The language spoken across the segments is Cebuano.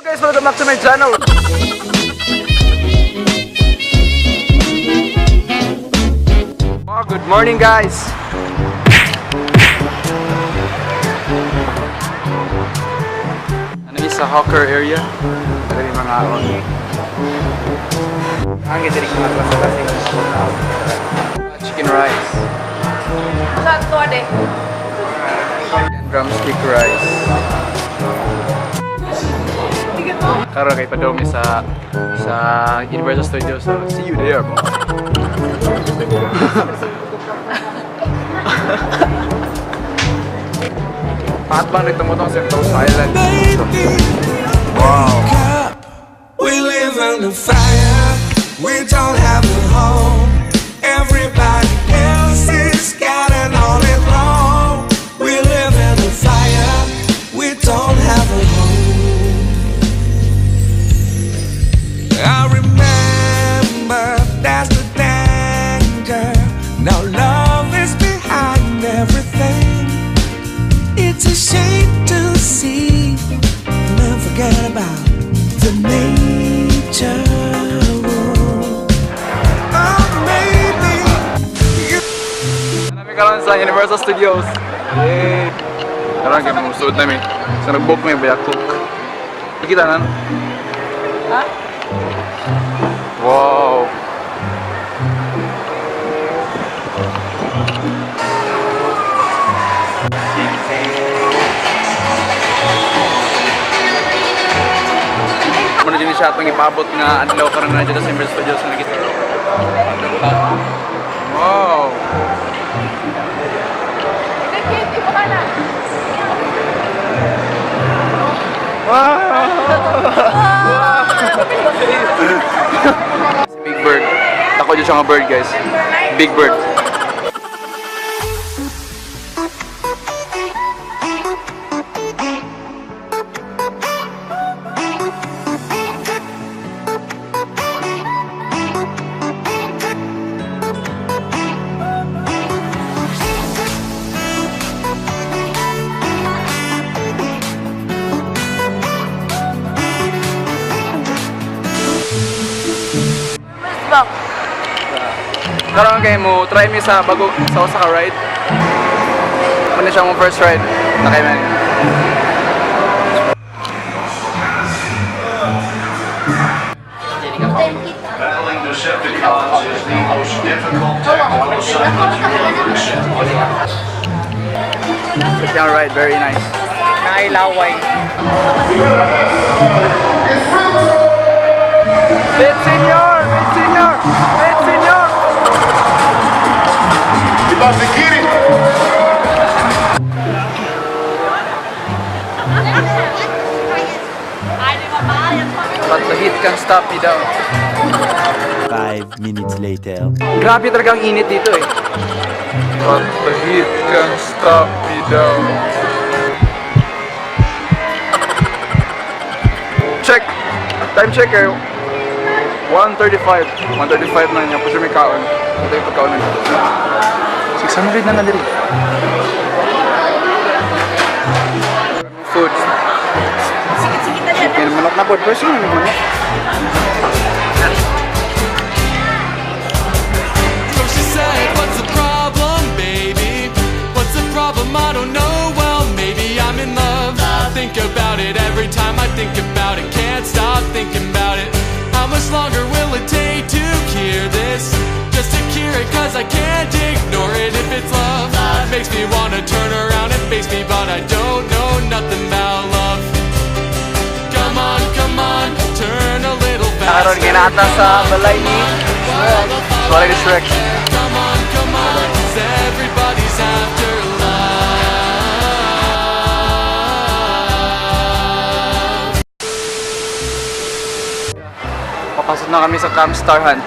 Guys, welcome back to my channel. Oh, good morning, guys. Ano yung sa hawker area? Ano yung mga on? Ang ganda rin mga klase-klase. Chicken rice. Sa to de. And drumstick rice. Karon kay padomi sa Universal Studios. So, see you there, bro. Pangatbang nagtumutong sa Sentosa Island. Wow. We live in the fire, we don't have a home. Everybody else is getting all it wrong. We live in the fire, we don't have a home. I remember that's the danger. Now love is behind everything. It's a shame to see and forget about the nature world. Oh, maybe you. Nami karon sa Universal Studios. Yay! Karon kay musud nami. Sa nag-book may via Klook. Kita nan? Ha? Wow. Muna din siya atong ipabot nga adlaw karon na dito sa Universal Studios na nakita. Wow. Kate, iba ka na. Wow! Si Big Bird. Ako dyan siya nga bird, guys. Big Bird. First ba? Karon kay mo try mi sa bago sa usa ka ride. Ano siya mong first ride? Nakay man. Battling Decepticons is the most difficult tactical assignment you will ever accept. Siya ride, very nice. Nailaway. Bit Senior! Bit Senior! Bit Senior! But the heat can stop me down. 5 minutes later. Grabe talaga ang init dito eh. But the heat can stop me down. Check! Time checker. 1:35. 1:35 na niya. Puso may kaon. Ito yung pagkaon na. 600 na nga diri. Food. Chicken manok na po. First yung manok. So she said, "What's the problem, baby? What's the problem? I don't know. Well, maybe I'm in love. Think about it every time I think about it. Can't stop thinking about it. How much longer will it take to cure this? Just to cure it, 'cause I can't ignore it if it's love. Makes me wanna turn around and face me, but I don't know nothing about love. Come on, come on, turn a little Karon faster." ginata sa balay ni Shrek. Balay ni Shrek. Come on, come on, 'cause everybody's after love. Papasok na kami sa Camp Star Hunt.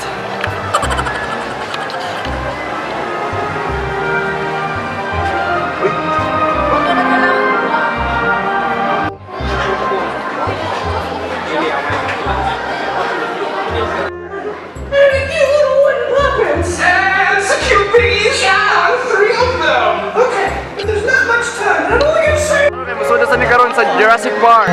Uy! Huwag ka na na lang. And you little wooden puppets! And cute bees! Yeah, three of them! Okay, but there's not much time, and I'm only gonna say Musulod sa mi karon sa Jurassic Park.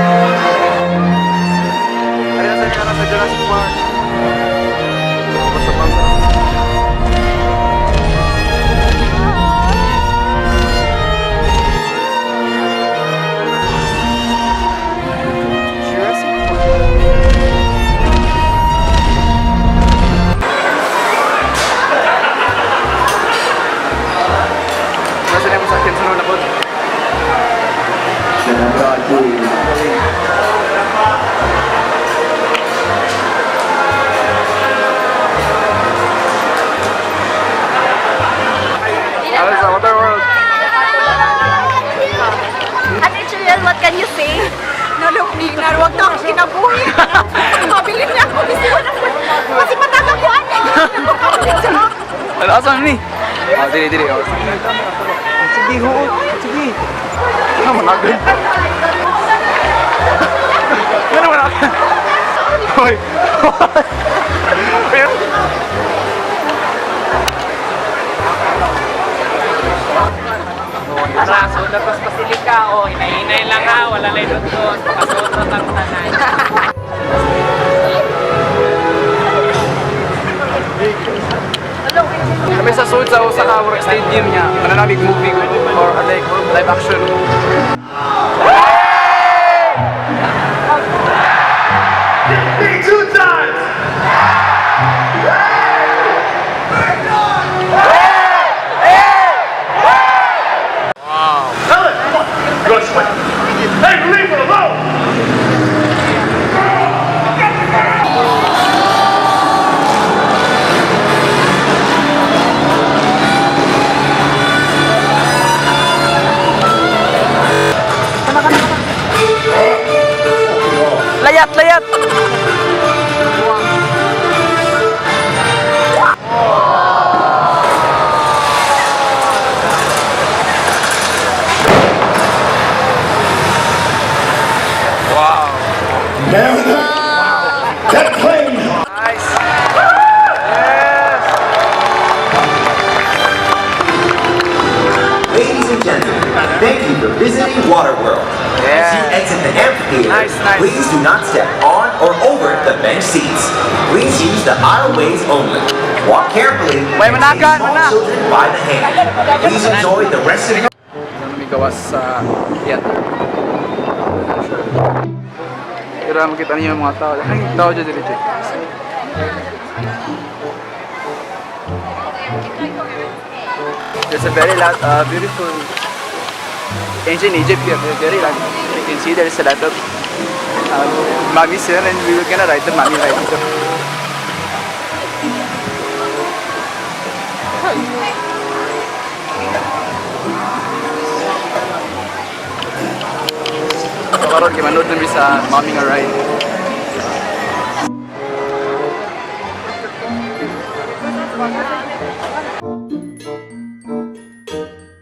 Kinabuhi. Mabilin niya ako. Kasi wala ko. Kasi mataga ko ani. Ano, asa ni? Ah, dili, dili. Oh. Sige, ho. Sige. Ano man ako? Ano man ako? Hoy. Tara, sulod pas pasilika o hinay-hinay lang ha, wala lang dudot, pakasulot ang tanan. Kami sa sud sa usa ka work stadium niya. Mananamig movie or like live action. Two times! Wow. Helen, come on. Go this way. Hey, leave her alone! Layat, layat. That plane Nice. Yes. Ladies and gentlemen, thank you for visiting Waterworld. As you Yeah. exit the amphitheater, Nice, nice. please do not step on or over the bench seats. Please use the aisleways only. Walk carefully May and take manakan, small mana. children by the hand. Please enjoy the rest of your Ano may gawas sa theater. Pero makita niyo yung mga tao. Ay, tao dyan dito. There's a very lot, beautiful ancient Egypt here. There's very lot. You can see there's a lot of mummies here, and we were gonna ride the mummy ride. So, karon kay manood nami sa mummy nga ride.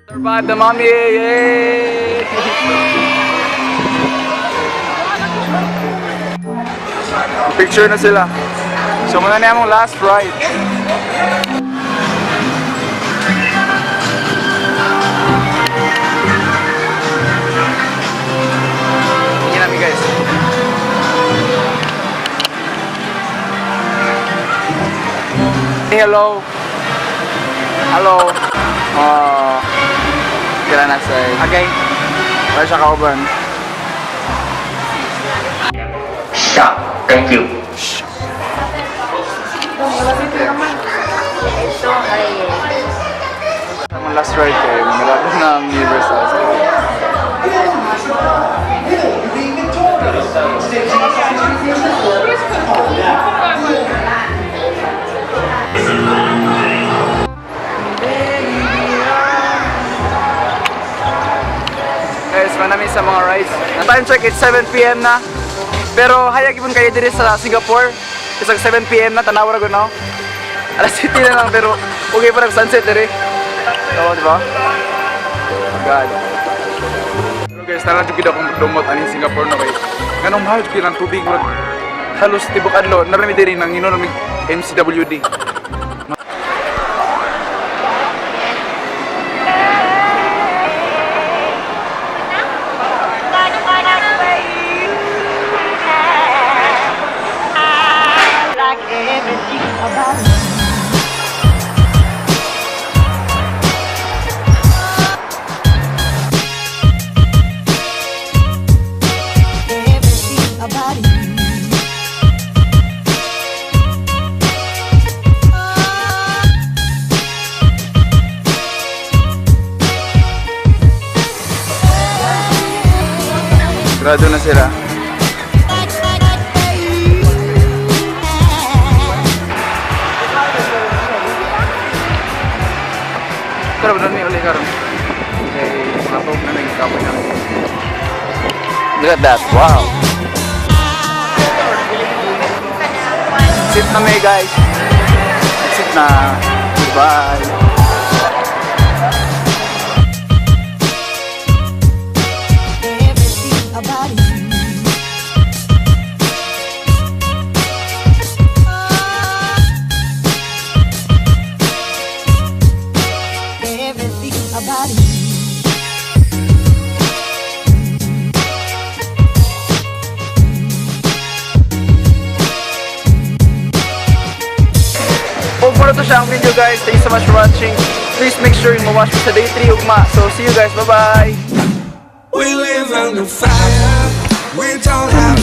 Survive the mummy! Yay! Picture na sila. So muna na among last ride. Tingnan namin, guys. Hey, hello. Hello. Oh. Kira na sa Okay. Wala siya kauban. Stop. Thank you. Ito ay Ang last ride kayo, malapit na ang Universal. Guys, manami sa mga rides. Ang time check, it's 7 p.m. na. Pero hayag ipon kayo diri sa Singapore. Isang 7 p.m. na, tanawa ra gud no? Alas 7 na lang pero okay pa sunset diri. Oo, di ba? God. Pero guys, tara jud akong dumot aning Singapore no kay. Ganong mahal jud ang tubig murag halos tibok adlaw narami diri nang inom mig MCWD. Grado na sila. Pero doon may uli karon. Kay mga tog na may kapoy na. Look at that. Wow. Exit na mi, guys. Exit na. Goodbye. Everything about you. Everything about you. Ug mao na to siya ang video, guys. Thank you so much for watching. Please make sure you watch me sa day 3 ugma. So see you guys. Bye-bye. We live in the fire. We don't have